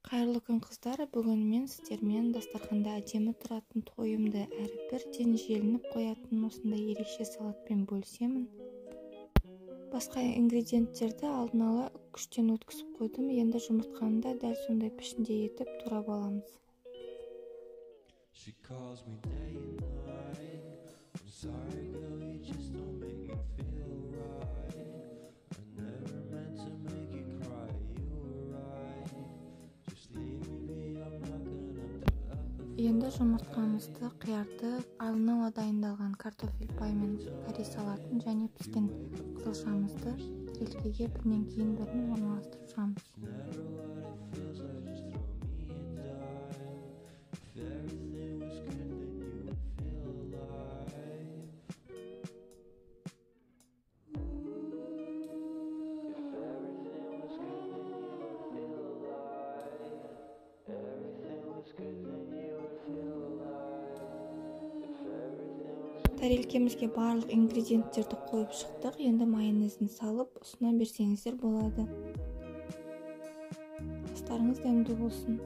Қайырлы күн, қыздар! Бүгін мен сіздермен дастарханда әдемі тұратын, тойымды әрі бірден желініп қоятын осындай ерекше салатпен бөлісемін. Басқа ингредиенттерді алдын ала күштен өткізіп қойдым. Енді жұмыртқаны да дәл сондай пішінде етіп турап аламыз. She calls me day and night. I'm sorry, girl, you just don't make me feel right. I never meant to make you cry. You were right. Just leave me be. I'm not gonna put up a Енді жұмыртқамызды, қиярды, алдын ала дайындалған картофель пай мен карри салатын және піскен қызылшамызды тарелкеге бірінен кейін бірін орналастырып шығамыз. Never what it feels like. Just throw me a dime. If everything was good, then you would feel alive. If everything was good, then you would feel alive. Everything was good, then you would feel alive. If everything was Тарелкемізге барлық ингредиенттерді қойып шықтық. Енді майонезін салып, ұсына берсеңіздер болады. Астарыңыз дәмді болсын!